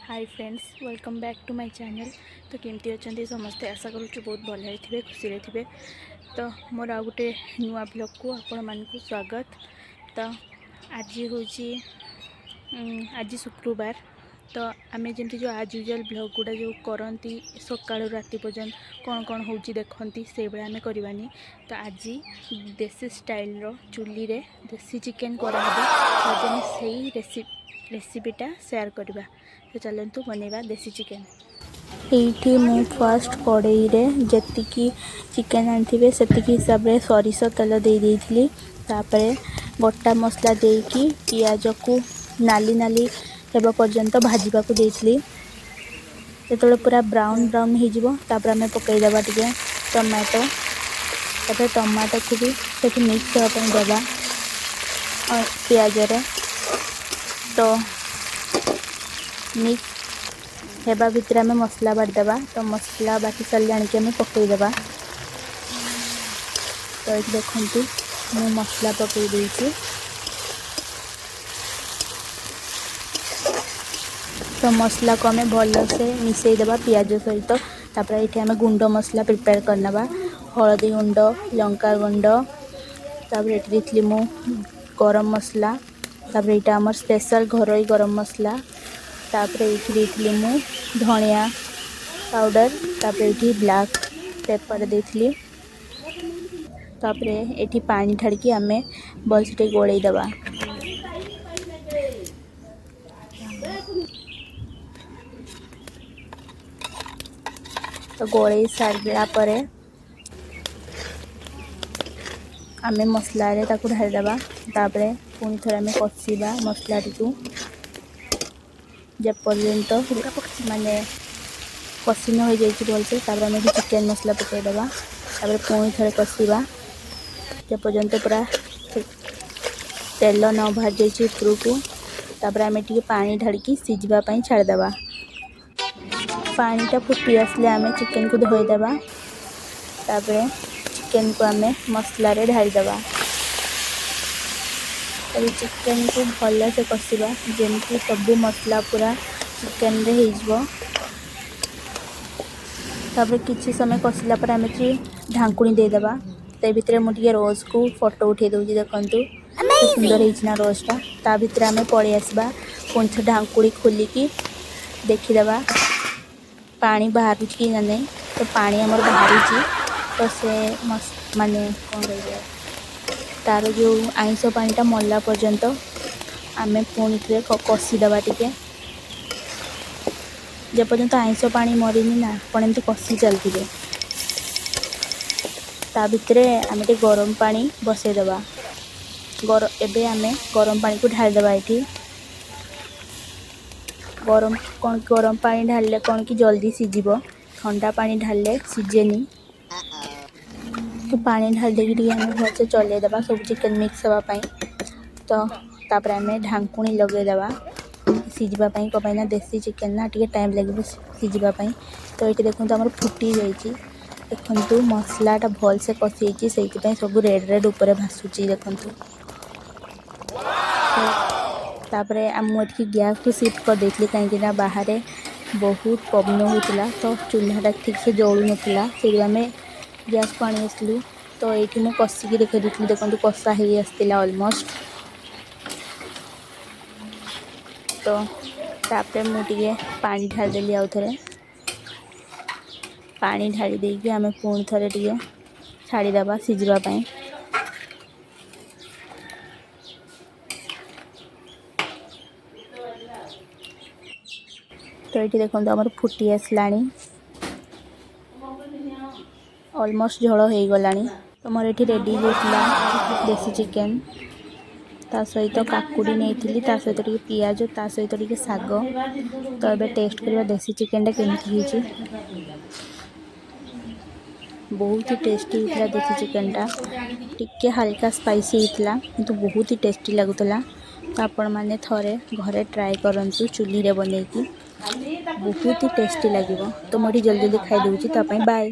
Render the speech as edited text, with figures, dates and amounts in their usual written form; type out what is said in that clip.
Hi friends, welcome back to my channel. ତ କେମିତି ଅଛନ୍ତି ସମସ୍ତେ? ଆଶା କରୁଛୁ ବହୁତ ଭଲରେ ଥିବେ, ଖୁସିରେ ଥିବେ। ତ ମୋର ଆଉ ଗୋଟେ ନୂଆ ବ୍ଲଗ୍କୁ ଆପଣମାନଙ୍କୁ ସ୍ୱାଗତ। ତ ଆଜି ହେଉଛି ଆଜି ଶୁକ୍ରବାର। ତ ଆମେ ଯେମିତି ଯେଉଁ ଆଜ୍ ୟୁଜୁଆଲ୍ ବ୍ଲଗ୍ ଗୁଡ଼ା ଯେଉଁ କରନ୍ତି, ସକାଳୁ ରାତି ପର୍ଯ୍ୟନ୍ତ କ'ଣ କ'ଣ ହେଉଛି ଦେଖନ୍ତି, ସେଇଭଳିଆ ଆମେ କରିବାନି। ତ ଆଜି ଦେଶୀ ଷ୍ଟାଇଲ୍ର ଚୁଲିରେ ଦେଶୀ ଚିକେନ୍ କରାହେବ। ଆଜି ଆମେ ସେଇ ରେସିପିଟା ସେୟାର କରିବା। ତ ଚାଲନ୍ତୁ ବନେଇବା ଦେଶୀ ଚିକେନ୍। ଏଇଠି ମୁଁ ଫାର୍ଷ୍ଟ କଡ଼େଇରେ ଯେତିକି ଚିକେନ୍ ଆଣିଥିବେ, ସେତିକି ହିସାବରେ ସୋରିଷ ତେଲ ଦେଇ ଦେଇଥିଲି। ତାପରେ ଗୋଟା ମସଲା ଦେଇକି ପିଆଜକୁ ନାଲି ନାଲି ହେବା ପର୍ଯ୍ୟନ୍ତ ଭାଜିବାକୁ ଦେଇଥିଲି। ଯେତେବେଳେ ପୁରା ବ୍ରାଉନ୍ ବ୍ରାଉନ୍ ହେଇଯିବ, ତାପରେ ଆମେ ପକାଇଦେବା ଟିକେ ଟମାଟୋ। ତାପରେ ଟମାଟୋକୁ ବି ସେଠି ମିକ୍ସ ହେବା ପାଇଁ ଦେବା ପିଆଜରେ। ତ ମିକ୍ସ ହେବା ଭିତରେ ଆମେ ମସଲା ବାଟିଦେବା। ତ ମସଲା ବାଟି ସାରିଲେ ଆଣିକି ଆମେ ପକାଇଦେବା। ତ ଏଇଠି ଦେଖନ୍ତୁ, ମୁଁ ମସଲା ପକାଇ ଦେଇଛି। ତ ମସଲାକୁ ଆମେ ଭଲସେ ମିଶାଇଦେବା ପିଆଜ ସହିତ। ତାପରେ ଏଇଠି ଆମେ ଗୁଣ୍ଡ ମସଲା ପ୍ରିପେୟାର କରିନେବା: ହଳଦୀ ଗୁଣ୍ଡ, ଲଙ୍କା ଗୁଣ୍ଡ, ତାପରେ ଏଠି ଦେଇଥିଲି ମୁଁ ଗରମ ମସଲା, ତାପରେ ଏଇଟା ଆମର ସ୍ପେଶାଲ ଘରୋଇ ଗରମ ମସଲା, ତାପରେ ଏଇଠି ଦେଇଥିଲି ମୁଁ ଧଣିଆ ପାଉଡ଼ର, ତାପରେ ଏଇଠି ବ୍ଲାକ୍ ପେପର୍ ଦେଇଥିଲି। ତାପରେ ଏଠି ପାଣି ଢାଳିକି ଆମେ ଭଲସେ ଟିକେ ଗୋଳେଇ ଦେବା। ତ ଗୋଳେଇ ସାରିଲା ପରେ ଆମେ ମସଲାରେ ତାକୁ ଢାଳିଦେବା। ତାପରେ ପୁଣି ଥରେ ଆମେ କଷିବା ମସଲାଟିକୁ, ଯେପର୍ଯ୍ୟନ୍ତ ମାନେ କଷି ନ ହୋଇଯାଇଛି ଭଲସେ। ତାପରେ ଆମେ ଏଠି ଚିକେନ୍ ମସଲା ପକାଇଦେବା। ତାପରେ ପୁଣି ଥରେ କଷିବା, ଯେପର୍ଯ୍ୟନ୍ତ ପୁରା ତେଲ ନ ବାହାରି ଯାଇଛି ଉପରକୁ। ତାପରେ ଆମେ ଟିକେ ପାଣି ଢାଳିକି ସିଝିବା ପାଇଁ ଛାଡ଼ିଦେବା। ପାଣିଟା ଫୁଟି ଆସିଲେ ଆମେ ଚିକେନକୁ ଧୋଇଦେବା। ତାପରେ ଚିକେନକୁ ଆମେ ମସଲାରେ ଢାଳିଦେବା। ତାପରେ ଚିକେନକୁ ଭଲସେ କଷିବା, ଯେମିତି ସବୁ ମସଲା ପୁରା ଚିକେନରେ ହେଇଯିବ। ତାପରେ କିଛି ସମୟ କଷିଲା ପରେ ଆମେ ଏଠି ଢାଙ୍କୁଣୀ ଦେଇଦେବା। ସେ ଭିତରେ ମୁଁ ଟିକେ ରୋଜ୍କୁ ଫଟୋ ଉଠାଇ ଦେଉଛି। ଦେଖନ୍ତୁ, କେତେ ସୁନ୍ଦର ହେଇଛି ନା ରୋଜ୍ଟା? ତା ଭିତରେ ଆମେ ପଳେଇ ଆସିବା। ପୁଣି ଥରେ ଢାଙ୍କୁଣୀ ଖୋଲିକି ଦେଖିଦେବା ପାଣି ବାହାରୁଛି କି ନା ନାହିଁ। ତ ପାଣି ଆମର ବାହାରିଛି। ତ ସେ ମାନେ କ'ଣ କହିବେ, ତାର ଯେଉଁ ଆଇଁଷ ପାଣିଟା ମଲା ପର୍ଯ୍ୟନ୍ତ ଆମେ ପୁଣି ଥରେ କଷିଦେବା ଟିକେ। ଯେପର୍ଯ୍ୟନ୍ତ ଆଇଁଷ ପାଣି ମରିନି ନା, ଆପଣ ଏମିତି କଷି ଚାଲିଥିବେ। ତା ଭିତରେ ଆମେ ଟିକେ ଗରମ ପାଣି ବସେଇଦେବା। ଏବେ ଆମେ ଗରମ ପାଣିକୁ ଢାଳିଦେବା ଏଠି। ଗରମ କ'ଣ, ଗରମ ପାଣି ଢାଳିଲେ କ'ଣ କି ଜଲ୍ଦି ସିଝିବ। ଥଣ୍ଡା ପାଣି ଢାଳିଲେ ସିଝେନି। ତ ପାଣି ଢାଳି ଦେଇକି ଟିକେ ଆମେ ଭଲସେ ଚଲେଇଦେବା, ସବୁ ଚିକେନ୍ ମିକ୍ସ ହେବା ପାଇଁ। ତ ତାପରେ ଆମେ ଢାଙ୍କୁଣୀ ଲଗେଇଦେବା ସିଝିବା ପାଇଁ। କ'ଣ ପାଇଁ ନା ଦେଶୀ ଚିକେନ୍ ନା, ଟିକେ ଟାଇମ୍ ଲାଗିବ ସିଝିବା ପାଇଁ। ତ ଏଇଠି ଦେଖନ୍ତୁ, ଆମର ଫୁଟି ଯାଇଛି। ଦେଖନ୍ତୁ, ମସଲାଟା ଭଲସେ କଷି ହେଇଛି, ସେଇଥିପାଇଁ ସବୁ ରେଡ଼୍ ରେଡ଼୍ ଉପରେ ଭାସୁଛି ଦେଖନ୍ତୁ। ତ ତାପରେ ମୁଁ ଏଠିକି ଗ୍ୟାସ୍କୁ ସିଫ୍ଟ କରିଦେଇଥିଲି, କାହିଁକିନା ବାହାରେ ବହୁତ ପବନ ହେଉଥିଲା, ତ ଚୁଲାଟା ଠିକ୍ସେ ଜଳୁନଥିଲା। ସେଇଠୁ ଆମେ ଗ୍ୟାସ୍କୁ ଆଣି ଆସିଲୁ। ତ ଏଇଠି ମୁଁ କଷିକି ଦେଖାଇ ଦେଇଥିଲି। ଦେଖନ୍ତୁ, କଷା ହେଇ ଆସିଥିଲା ଅଲମୋଷ୍ଟ। ତ ତାପରେ ମୁଁ ଟିକେ ପାଣି ଢାଳିଦେଲି। ଆଉ ଥରେ ପାଣି ଢାଳି ଦେଇକି ଆମେ ପୁଣି ଥରେ ଟିକେ ଛାଡ଼ିଦେବା ସିଝିବା ପାଇଁ। ତ ଏଇଠି ଦେଖନ୍ତୁ, ଆମର ଫୁଟି ଆସିଲାଣି, ଅଲମୋଷ୍ଟ ଝୋଳ ହେଇଗଲାଣି। ତ ମୋର ଏଠି ରେଡ଼ି ହେଇଯାଇଥିଲା ଦେଶୀ ଚିକେନ୍। ତା ସହିତ କାକୁଡ଼ି ନେଇଥିଲି, ତା ସହିତ ଟିକେ ପିଆଜ, ତା ସହିତ ଟିକେ ଶାଗ। ତ ଏବେ ଟେଷ୍ଟ କରିବା ଦେଶୀ ଚିକେନଟା କେମିତି ହେଇଛି। ବହୁତ ହି ଟେଷ୍ଟି ହେଇଥିଲା ଦେଶୀ ଚିକେନଟା। ଟିକେ ହାଲକା ସ୍ପାଇସି ହେଇଥିଲା, କିନ୍ତୁ ବହୁତ ହି ଟେଷ୍ଟି ଲାଗୁଥିଲା। ତ ଆପଣମାନେ ଥରେ ଘରେ ଟ୍ରାଏ କରନ୍ତୁ ଚୁଲିରେ ବନେଇକି, ବହୁତ ହି ଟେଷ୍ଟି ଲାଗିବ। ତ ମୁଁ ଏଠି ଜଲ୍ଦି ଜଲ୍ଦି ଖାଇଦେଉଛି। ତା ପାଇଁ ବାଏ।